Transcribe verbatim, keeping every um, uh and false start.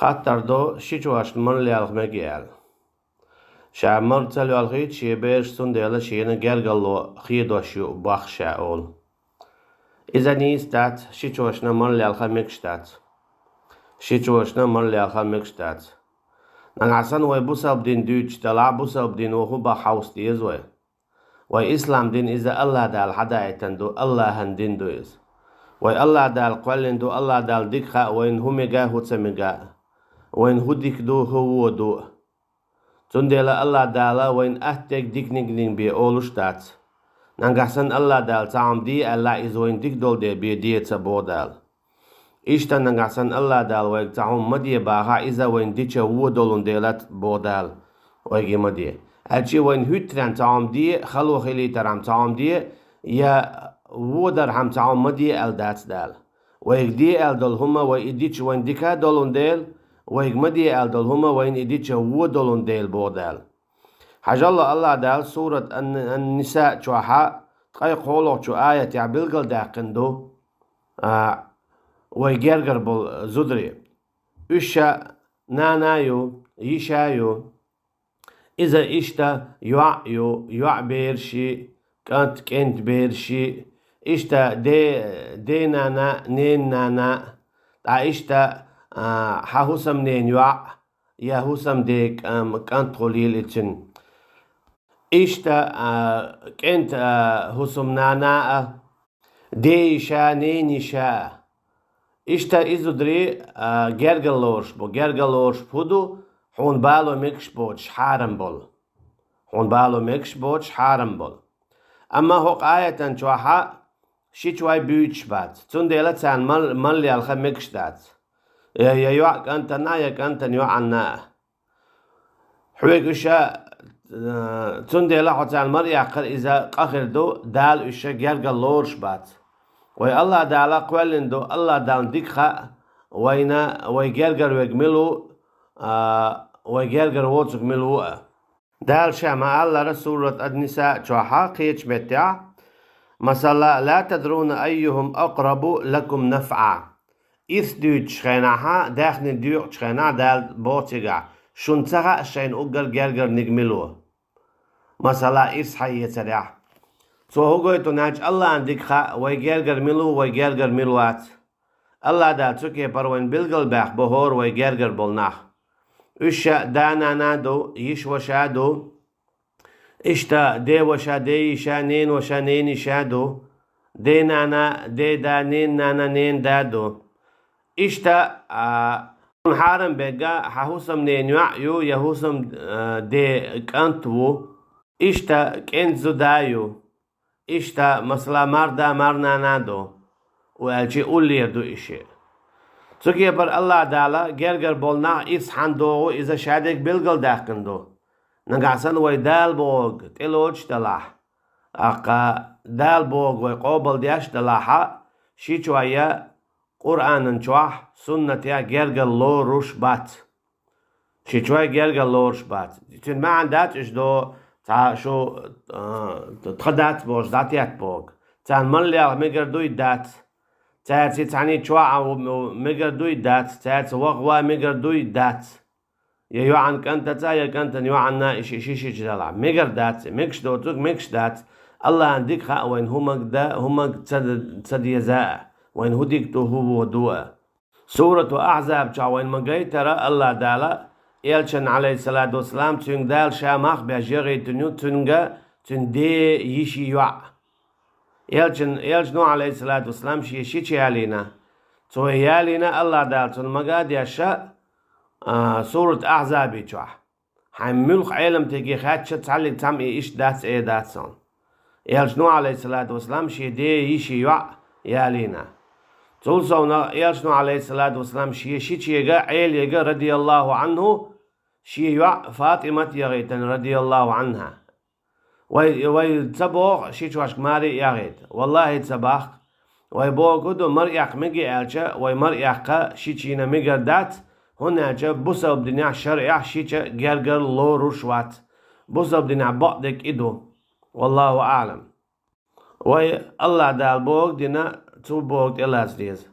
Хаттар ду, ши чошна мала лелха мега аьлла. Ша мала ца лоьлхийча шен бераш, цундела шена гергарло хедош ю боху ша олу. Иза нийса дац, ши чошна мала лелха мегаш дац. Ши чошна мала лелха мегаш дац. Нагахь санна вай бусалба дин дуьйцуш делахь, бусалба дино хӀун боху хьовса деза вай. Вай ислам дин иза АллахӀ Дала хьадаийтина ду, АллахӀан дин ду иза. Вай АллахӀ Дала кхоьллина ду, АллахӀ Дала дика хаьа вайна хӀун мега, хӀун ца мега, вайна хӀун дика ду, хӀун вон ду. Цундела АллахӀ Дала вайна атта дерг диканиг-ниг бе олуш дац. Нагахь санна АллахӀ Дала цхьа хӀума де аьлла, иза вайна дика долу дела бе деца боху Дала. Иштта нагахь санна АллахӀ Дала вайга цхьа хӀума ма де бахахь, иза вайна дича вон долун дела боху Дала, вайга и ма де. Аьлча вайна хӀуьттаренна цхьа хӀума де, хало хилийтархьама цхьа хӀума де, я вон дархьама цхьа хӀума ма де аьлла дац Дала. Вайга де аьлла долу хӀума вай и дича вайна дика долун дела, вайга ма де аьлла долу хӀума вайна и дича вон долун дела боху Дала. Хьажал, АллахӀ Дала сурат Ан-, Ан-Ниса чохьа ткъе кхоалгӀачу аятехь билгалдаьккхина ду, а, вай гергара болу зударий. Уьш ша нана ю, йиша ю. Иза иштта йоӀ ю, йоӀ бераш и, кӀант, кӀентан бераш и, иштта де-, ден нана, ненан нана, ткъа иштта, а, хьан хӀусамненан йоӀ, я хӀусамден кӀан-, кӀант хуьлийла и цуьнан. Иштта, а, кӀентан, а, хӀусамнана а, ден йиша, ненан йиша а. Иштта и зударий, а, гергарло лоруш бу. Гергарло лоруш бу хӀун ду, хьуна бало мегаш боцуш хьарам болу. Хьуна бало мегаш боцуш хьарам болу. Амма хӀокху аятан чохьа ши чой буьйцуш бац. Цундела царна мал-, мала лелха мегаш дац. Я, я йоӀ кӀантана а, я кӀантана йоӀанна а. Хьоьга уьш, а, цундела хьо царна мара эккхар иза къа хир ду, Дала уьш гергарло лоруш бац. Вай АллахӀ Дала кхоьллина ду, АллахӀ Далла дика хаьа вайна, вай гергара верг мила ву, а, вай гергара воцург мила ву а. Дала ша ма-аллара, сурат Ан-Ниса чохьа кхечу меттехь, масала, ла тадруна айюхум акърабу лакум нафӀа. Ирс дуьйцучу хенахьа, даьхни доькъучу хенахь Дала боху цигахь, шуна ца хаьа шайна уггар гергарниг мила ву. Масала, ирс хьаэцарехь. Цо хӀун гойту аьлча, АллахӀан дика хаьа, вай гергара мила ву, вай гергара мила вац. АллахӀ Дала цу кепара вайна билгалбаьхна бу хӀора вай гергара болу нах. Уьш ша да-нана ду, йиша-ваша ду. Иштта ден ваша, ден йиша, ненан ваша, ненан йиша ду. Ден нана, ден да, ненан нана, ненан да ду. Иштта, а, хьарам берг а, хьан хӀусамненан йоӀ ю, я хӀусам, а, ден кӀант ву. Иштта кӀентан зуда ю. Иштта, масала, марда, марнана ду. У аьлча уллера ду и шиъ. Цу кепара АллахӀ Дала гергара болу нах ирс хьанна догӀу, иза ша дерг билгалдаьккхина ду. Нагахь санна вай Дала бохург тӀелоцуш делахь, аккха Дала бохург вай къобалдеш делахьа, ши чой я Къуръанан чохь, суннатехь гергарло лоруш бац. Ши чой гергарло лоруш бац. Цуьнан маьӀна дац уьш до, цхьа шу, а, тхан дац бохуш дӀатетта боху. Царна мала лелха мегар дуй дац. Цаьрца цхьаьний чохь а ву-, мегар дуй дац. Цаьрца ваха ван мегар дуй дац. Я йоӀан кӀантаца, я кӀантан йоӀанна и ши-, ши-, шича далахь. Мегар дац, мегаш доцург мегаш дац. АллахӀан дика хаьа вайна хӀумаг да, хӀумаг ца, ца деза а, вайна хӀу дика ду, хӀу вон ду а. Сурату Ахьзаб чохь вайна ма гайтара, АллахӀ Дала, Элчан, Ӏалайхиссалату вассалам, цуьнга Дала ша мах беш яхийтина ю, цуьнга, цуьнан ден йиши йоӀ. Элчан, Элчано, Ӏалайхиссалату вассалам, шен шича ялийна. Цо ялийна, АллахӀ Дала цунна мага а деш, а, сурат Ахьзаби чохь. Хьайн муьлхха Ӏеламтеге хаьттича, цхьаллиг цхьамма и иштта дац, э, дац хьуна. Элчано, Ӏалайхиссалату вассалам, шен ден йиши йоӀ ялийна. Цул совнах Элчано, Ӏалайхиссалату вассалам, шен шичега, Ӏелега, радияллаху Ӏанху, шен йоӀ ФатӀимат яхийтина, радияллаху Ӏанха. Вай, вай ца боху шичошка маре а яхийта. ВаллахӀи, ца боху. Вай бохург ду, мара эккха мега аьлча, вай мара эккха шичина мегар дац, хӀунда аьлча бусалба динехь, шарӀехь шича гергарло лоруш вац. Бусалба динехь бакъдерг и ду. ВаллахӀу аӀлам. Вай АллахӀ Дала бохург дина, цо бохург тӀелаца деза.